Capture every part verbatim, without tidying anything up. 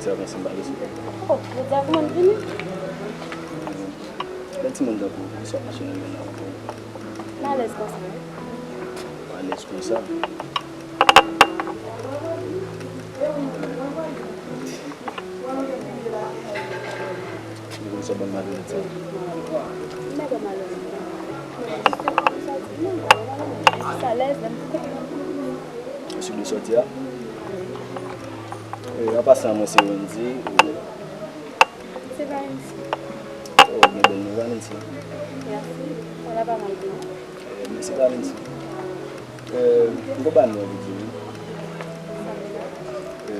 Avanse, m pa resevwa. Oh, jodi a kòman l vini? Bèl timoun tankou w, ki sa w mache nan men nan? M alèz konsa, wi. Ou alèz konsa? Ou konn sa bann malonèt sa? M pa bann malonèt. Jis alèz, lè m Ou sou de sòti a? E, an pasan, mwen se Wendy. Se Valency. Oh, gen bèl non, Valency. Mèsi. Wala pa mal tou. E, mwen se Valency. E, m gon bagay mwen vle di w. E,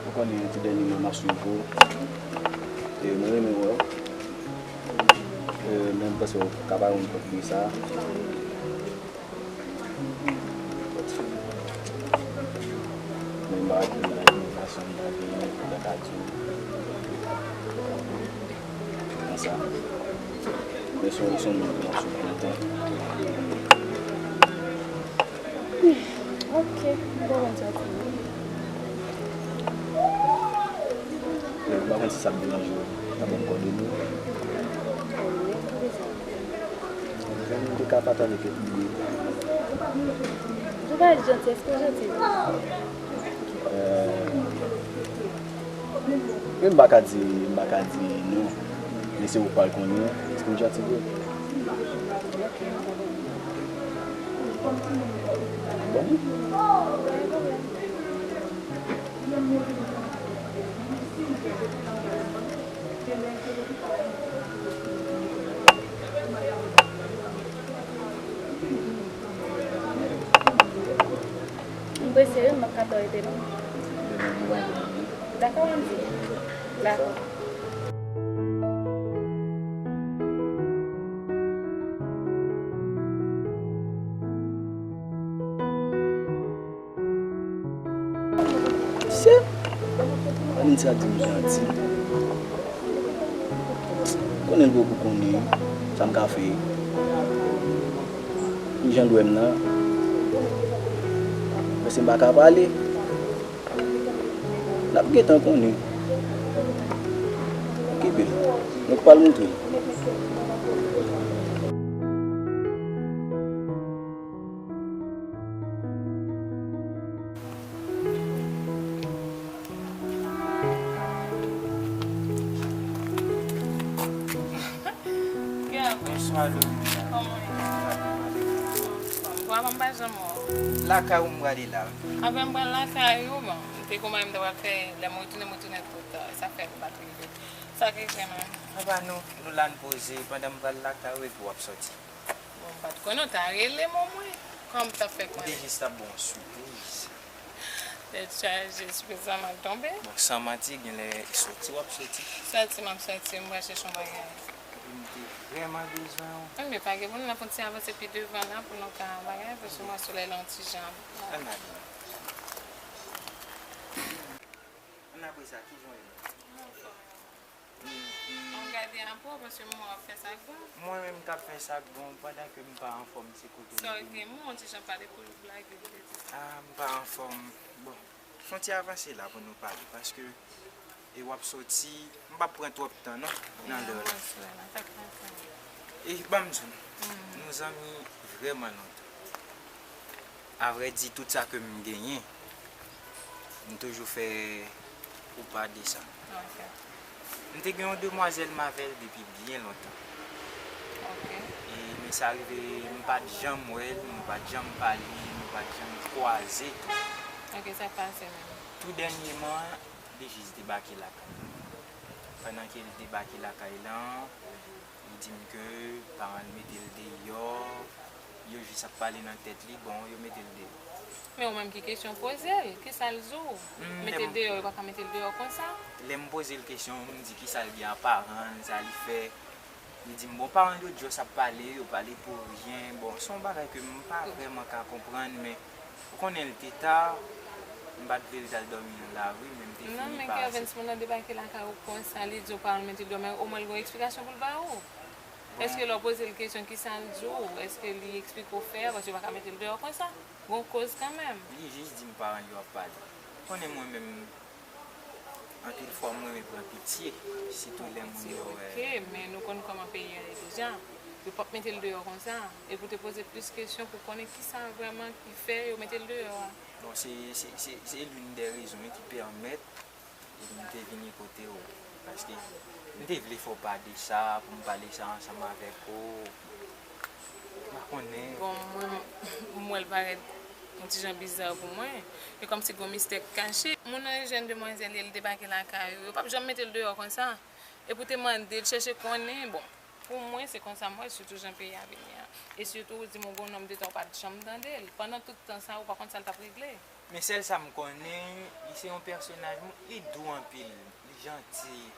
ou konnen tou dènyèman m ap swiv ou. E, mwen renmen wè w. E, men m panse w ka pa rann kont de sa. Men m pa gen yon fason m ta gen, m ta ka di w konsa. Men se yon, se yon moun ki ap swiv lontan. Ok, m konprann sa w di. Men m pa konn si sa ap deranje w, ta ban m kòdone w. Zanmi m te ka pataje kèk ide. Ou pa janti, èske w janti? Euh, men m pa ka di, m pa ka di non. Men se ou k pral konnen, èske m janti vre. Bon. M prese wi, m p ap ka fè w rete non. Dakò, Wendy? Dakò. Ti sè, Anita di m janti. Konnen l poko konnen sa m ka fè. Pou jan l wè m nan, paske m pa ka pale. N ap gentan konnen. Okipe l. Nou pral montre l. Bonswa, Lorena. Kòman w ye? Bwa, m pa janm wè w. Lakay ou m prale la. Apre m pral lakay ou, bon, m te gon bagay m te pral fè, lè m retounen, m retounen twò ta. Sa fè m pa t rive. Sa k rive menm? Apa nou, nou la n poze, pandan m pral lakay ou epi w ap sòti. Bon, m pa t konnen w ta rele m omwen. Kòman m t ap fè konnen? M te jis t ap ba w yon sipriz. Tèt chaje, sipriz la mal tonbe. Bon, san manti, genlè sòti w ap sòti. Sòti m ap sòti, m pral chèche yon bagay. Epi m te vrèman bezwen w. Wi, men pa gen pwoblèm, n ap fè yon ti avanse pi devan la pou nou ka bagay, paske mwen solèy la yon ti jan. Ann ale. Ann apre sa, kijan w ye menm? Mwen anfòm. Mwen gade apre w, paske mwen wè w ap fè sa k bon. Mwen menm k ap fè sa k bon, pandan ke m pa anfòm, se kote m vini. Sa w gen, mwen yon ti jan pale pou l blage, pou l di sa. Ah, m pa anfòm. Bon, fè yon ti avanse la pou nou pale, paske e w ap sòti, m p ap pran twòp tan non, nan lè w la. E ban m di w, nou zanmi vrèman lontan. Avrèdi, tout sa ke m genyen, m toujou fè ou pa de sa. Ok. M te gen yon demwazèl m avè l depi byen lontan. Ok. E, men sa rive, m pa t janm wè l, nou pa t janm pale, nou pa t janm kwaze tou. Ok, sa k pase menm? Tou dènyèman, li jis debake lakay. Pandan ke l debake lakay lan, li di m ke paran l mete l deyò, yo jis ap pale nan tèt li, bon, yo mete l deyò. Men ou menm ki kesyon w poze l, kisa l di w? Mm, mete l deyò, yo pa ka mete l deyò konsa? Lè m poze l kesyon, m di kisa l gen a paran l, sa li fè. Li di m, bon, paran l yo just ap pale, yo pale pou ryen. Bon, se yon bagay ke m pa vrèman ka konprann, men ou konnen l te ta, m pa t vle l t al dòmi nan lari, men m te fini pa aksepte. Non, men Kervens, moun nan debake lakay ou konsa, li di w paran l mete l deyò, men omwen l gen yon eksplikasyon pou l ba ou. Bon. Èske lè w poze l kesyon, kisa l di w? Èske li eksplike w fè a, paske yo pa ka mete l deyò konsa? Gon koz kanmenm. Li jis di m paran l yo ap pale. Konnen mwen menm, anpil fwa mwen renmen pran pitye, sitou lè moun yo wè. Ok, men nou konn kòman peyi a ye deja. Yo p ap mete l deyò konsa. E pou te poze plis kesyon pou konnen kisa vrèman ki fè yo mete l deyò a. Bon, se, se, se, se l'une des raisons, wi, ki pèmèt m te vini kote w. Paske m te vle fè w pa de sa, pou m pale sa ansanm avèk ou. M pa konnen. Bon, mwen, m wè l parèt yon ti jan biza pou mwen. E kòmsi gon mistè k kache. Moun nan jèn demwazèl, li debake lakay ou. Yo p ap janm mete l deyò konsa. E pou te mande l, chèche konnen, bon, pou mwen, se konsa m wè, sitou jan peyi a vini an. E sitou, ou di m ou gon nonm de tan, ou pa t janm tande l. Pandan tout tan sa, ou pa konn sa l t ap regle. Men sèl sa m konnen, li se yon pèsonaj, li dou anpil, li janti.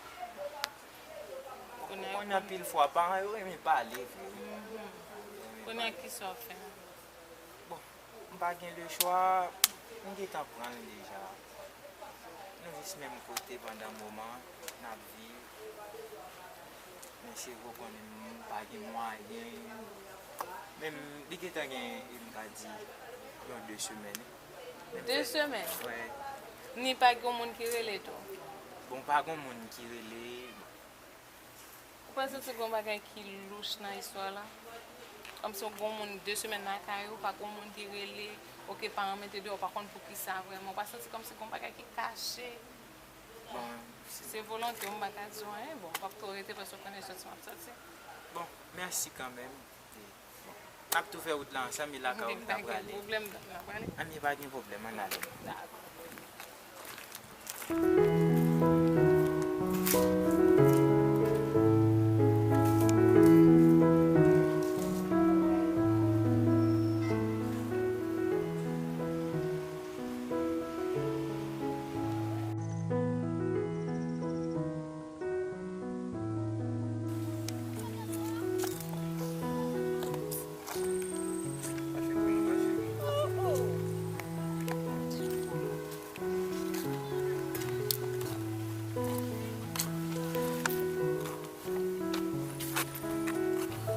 Ou konnen anpil fwa, paran yo renmen pale vre, wi. Kounye a, kisa w ap fè? Bon, m pa gen lechwa, m gentan pran l deja. Nou jis menm kote pandan moman, n ap viv. Men se vre w konnen m pa gen mwayen. Men li gentan gen, m ka di, yon de semèn. De semèn? Wè. Ni pa gen moun ki rele tou? Bon, pa gen moun ki rele. Ou pa santi gon bagay ki louch nan istwa la? Kòmsi w gon moun de semèn lakay ou, pa gon moun ki rele, oke, paran mete deyò, ou pa konn poukisa vrèman. Ou pa santi kòmsi gon bagay ki kache? Bon, se volonte w, m pa ka di w anyen. Bon, w ap tou rete paske w konnen soti m ap soti. Bon, mèsi kanmenm. E, bon, n ap tou fè wout la ansanm, e lakay ou m ta prale. Anben, pa gen pwoblèm, m ap prale. Anben, pa gen pwoblèm, ann ale. Dakò.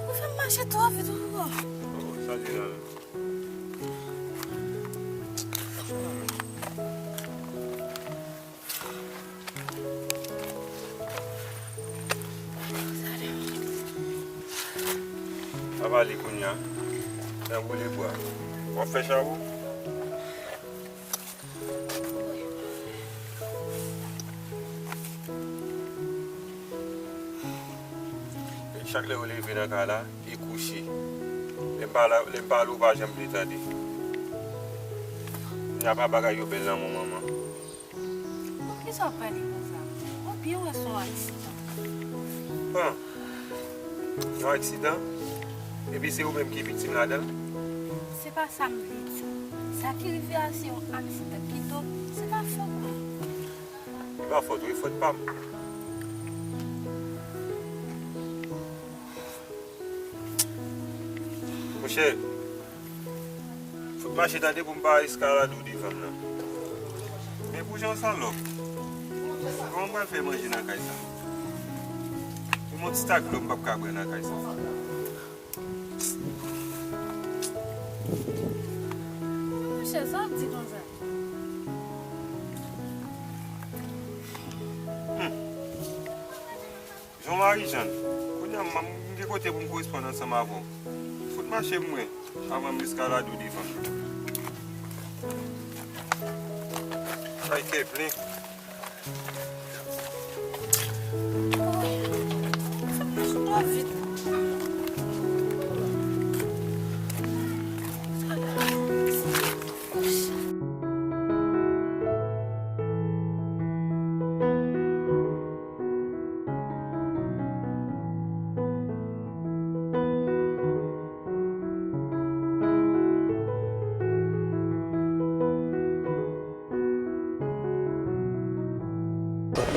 Ou fè m mache twò vit, ou. Oh, sa di la menm. Pa pale kounye a. Nan boule bwa. W ap fè chabon? Chak lè w leve nan kay la, e kouche. Lè m pa la, lè m pa la, ou pa janm vle tande. Kounye a pa bagay yo bèl nan men w, manman. Poukisa w ap pale konsa? Ou byen wè se yon aksidan. An. Yon aksidan? Epi se ou menm ki viktim ladan l? Se pa sa m vle di w. Sa ki rive a se yon aksidan. Kidonk, se pa fòt mwen. Se pa fòt ou, e fòt pa m. Monchè, fout mache tande pou m pa eskalade w devan m nan. Men pou jan w salòp, kòman m pral fè manje nan kay sa? Pou m yon ti tak dlo m p ap ka bwè nan kay sa. Monchè, sa w ap di konsa? Hmm. Jean Marie Jeanne, kounye a m, m gen kote pou m koresponn ansanm avè w. Fout mache m wè, avan m eskalade w devan. Ay, kè plen.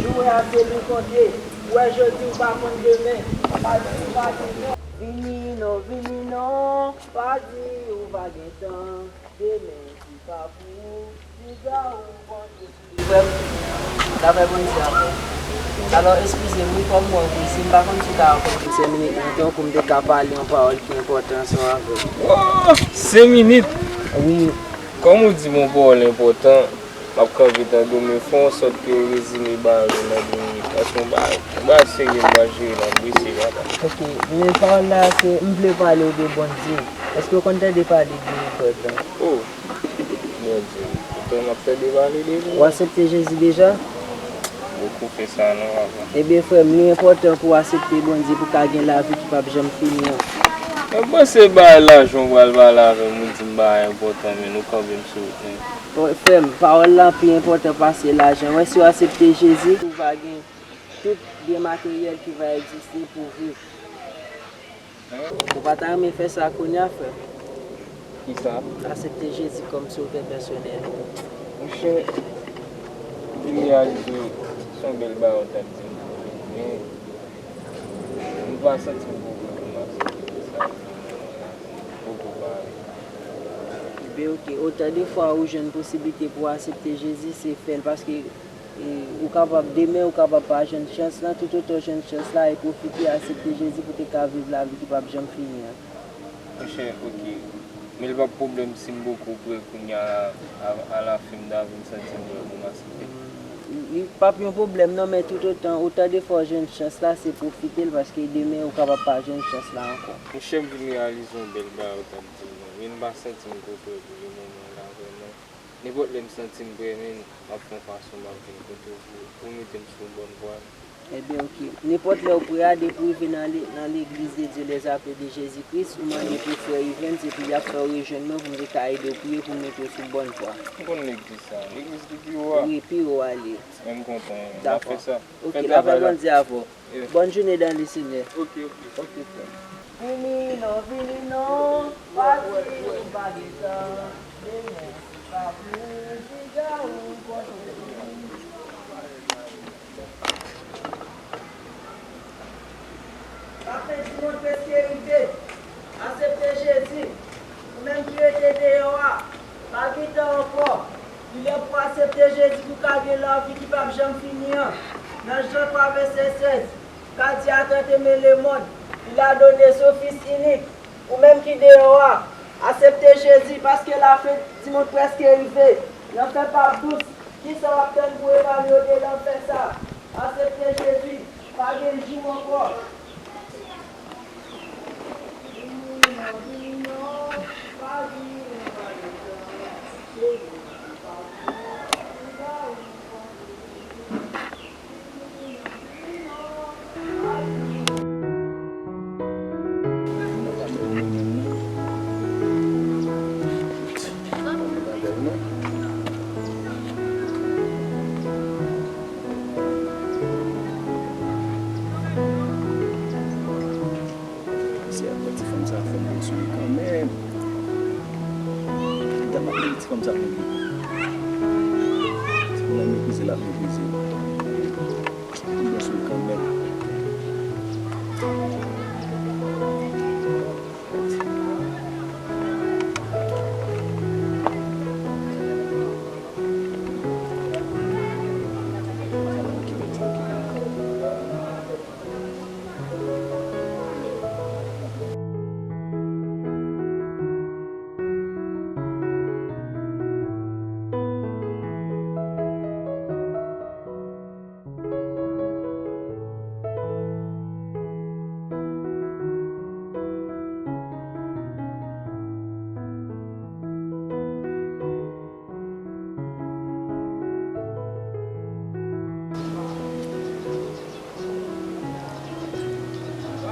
Joure a se nou konte. Ou wè jodi, ou pa konn demen. Pa di ou pa gen non. Vini non, vini non. Pa di ou pa gen tan. Demen ki pa pou ou, piga ou konte sou li. Frè m, sa fè polis la fè. Alò, eskize m, wi, kòm mwen wi, si m pa konn si w ta rakonte m senk minit nan tan pou m te ka pale yon pawòl ki enpòtan ansanm avè w. Oh! Senk minit? Wi. Kòm ou di m yon pawòl enpòtan, M ap kanpe tande w, men fè yon sòt ke w rezime bagay yo nan de minit. Paske yon bagay, yon bagay serye m pral jere la, m prese, papa. Ok, men pawòl la se, m vle pale w de Bondye. Èske w konn tande pale de God la? Oh, Bondye, poutan m ap tande pale de li. Ou aksepte Jezi deja? Poko fè sa non, papa. Ebyen, frè m, li enpòtan pou w aksepte Bondye pou w ka gen lavi ki p ap janm fini an. Mwen panse bagay lajan w pral pale avè m, ou di m bagay enpòtan, men nou kanpe m sou wout mwen. Bon, frè m, pawòl la pi enpòtan pase lajan. Wè, si w aksepte Jezi, ou va gen tout byen materyèl ki va egziste pou viv. Ou pa ta renmen fè sa kounye a, frè m? Kisa? Aksepte Jezi kòm sovè pèsonèl ou. Monchè, m reyalize se yon bèl bagay ou t ap di m. Men, m pa santi m poko pou m aksepte sa. Poko pare. Ebyen, ok. Otan de fwa ou jwenn posiblite pou w aksepte Jezi, se fè l, paske, e, ou kapab, demen, ou kapab pa jwenn chans lan, toutotan w jwenn chans la, e pwofite aksepte Jezi pou w te ka viv lavi ki p ap janm fini an. Monchè, ok. Men li p ap pwoblèm si m poko prè kounye a, a, alafen m ta vin santi m prè pou m aksepte. Li p ap yon pwoblèm non, men toutotan, otan de fwa w jwenn chans la, se pwofite l, paske demen ou kapab pa jwenn chans la ankò. Monchè, m vin reyalize yon bèl bagay ou t ap di m nan. Men m pa santi m twò prè pou lemoman la vrèman. Nenpòt lè m santi m prè, men m ap fè yon fason m ap vin kote w pou, pou mete m sou bòn vwa. Ebyen, ok. Nenpòt lè w prè a, depi w rive nan le-, nan L'église de Dieu Les Appelés de Jésus-Christ, ou mande pou frè Evens, epi y ap fè w rejwenn mwen pou m te ka ede w priye pou m mete w sou bòn vwa. M konn legliz sa. Legliz ki pi wo a? Wi, pi wo a li ye. Men m kontan. N ap fè sa. Ok, lapè Bondye avè w. Bòn jounen dans le Seigneur. Ok, ok. Ok, frè. Vini non, vini non, pati ou pa gen tan. Demen se pa pou ou, piga ou kontre. Lafen di mond prèske rive. Aksepte Jezi. Ou menm ki rete deyò a, pa gen tan ankò. Li lè pou w aksepte Jezi pou w ka gen lavi ki p ap janm fini an. Nan Jan twa vèsè sèz, car Dieu a tant aimé le monde, il a donné son Fils unique. Ou menm ki deyò a, aksepte Jezi, paske lafen di mond prèske rive. Lanfè p ap dous. Kisa w ap tann pou w evade w de lanfè sa a? Aksepte Jezi, pa gen jou ankò. Mesye, apre ti fanm sa fè m bon sou li kanmenm. Gad m ap mande ti fanm sa pou li. Se pou l meprize l ap meprize. Fè m bon sou li kanmenm.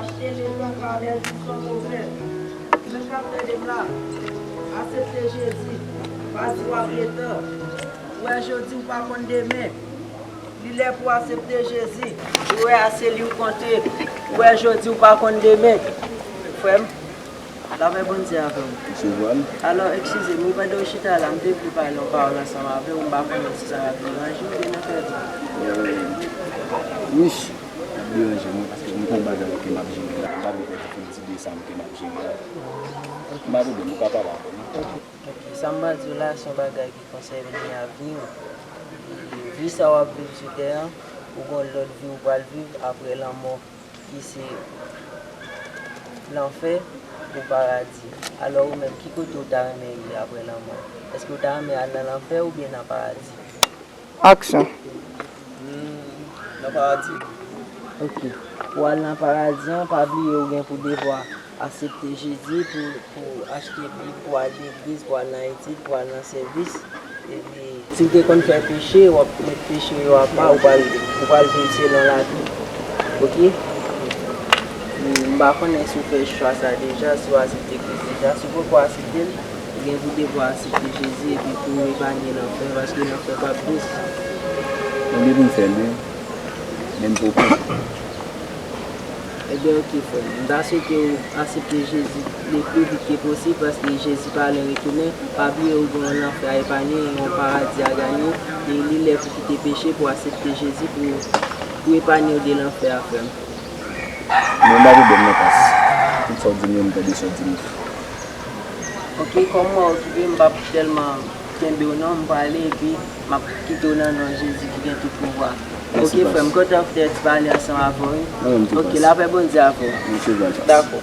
Achte letan pa lè jou son move. Ou menm k ap tande m la, aksepte Jezi. Pa di w ap letan. Ou wè jodi, ou pa konn demen. Li lè pou w aksepte Jezi. Ou wè a se li ou konte. Ou wè jodi, ou pa konn demen. Frè m. Lapè Bondye avè w. Resevwa l. Alò, eskize m, wi, pandan w chita la, m te vle pale yon pawòl ansanm avè w, m pa konnen si sa p ap deranje w oubyen nan fè byen. Wi, l ap deranje mwen paske m gen yon bagay ke m ap jere la. M pa vle pèdi ti ide sa m ke m ap jere la. M pa pwoblèm, ou ka pale avè m. Ok, sa m pral di w la, se yon bagay ki konsène avni w. Vi sa w ap viv sou tè a, ou gen yon lòt vi ou pral viv apre lanmò. Ki se lanfè ou paradi. Alò ou menm, ki kote ou ta renmen ye apre lanmò? Èske ou ta renmen al nan lanfè oubyen nan paradi? Aksyon. Hmm, nan paradi. Ok. Pou al nan paradi an, pa bliye ou gen pou devwa aksepte Jezi pou, pou achte Bib, pou al legliz, pou al nan etid, pou al nan sèvis. Epi, si w te konn fè peche, w ap met peche yo apa, ou pral, ou pral viv selon lavi. Ok? M pa konnen si w fè chwa sa deja, si w aksepte Kris deja. Si w poko aksepte l, ou gen pou devwa aksepte Jezi epi pou w epanye lanfè, paske lanfè p ap dous. Mwen gen pou m fè l, wi. Men m poko. Ebyen, ok, frè m. M ta swete w aksepte Jezi le pli vit ke posib, paske Jezi pa lwen retounen. Pa bliye, ou gen yon lanfè a epanye, yon paradi a ganye, e li lè pou kite peche, pou aksepte Jezi, pou, pou epanye w de lanfè a, frè m. Men m pa pwoblèm nan, pas. Tout sa w di m yo, m tande sa w di m yo. Ok, kòm mwen okipe, m p ap tèlman kenbe w non, m prale epi m ap kite w nan non Jezi ki gen tout pouvwa. Ok, frè m, kontan fè ti pale ansanm avè w, wi. Ok, lapè Bondye avè w. Dakò.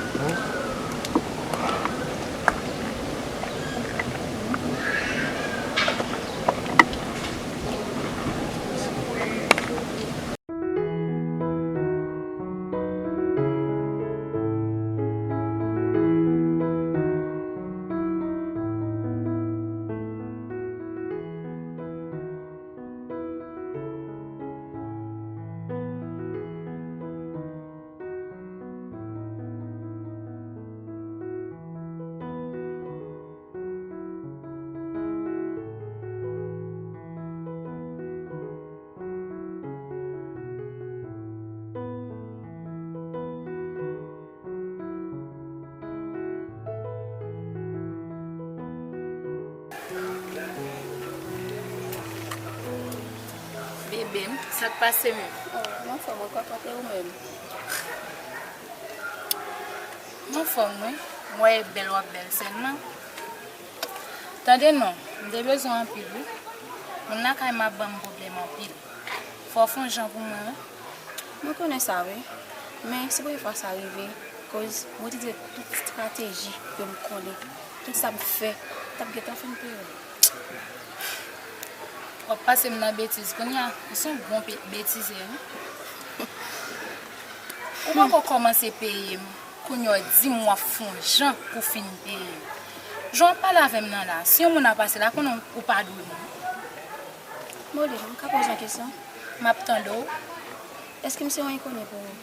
Bebe m, sa k pase menm? Oh, m anfòm, mwen kontan, e ou menm? M anfòm, wi. M wè e bèl w ap bèl sèlman. Tande non, m te bezwen w anpil, wi. Moun lakay m ap ban m pwoblèm anpil. Fò w fè yon jan pou mwen, wi. Mwen konnen sa, wi. Men se premye fwa sa rive, koz mwen itilize tout estrateji ke m konnen. Tout sa m fè, t ap gentan fin peye. W ap pase m nan betiz kounye a, ou se yon bon pe- betizè, wi. Ou poko kòmanse peye m, kounye a w di m w ap fè yon jan pou fin peye m. Jan w ap pale avè m nan la, si yon moun ap pase la, konnen ou pa dwe moun. Moli, m ka poze yon kesyon? M ap tande w. Èske m se yon enkoni pou ou?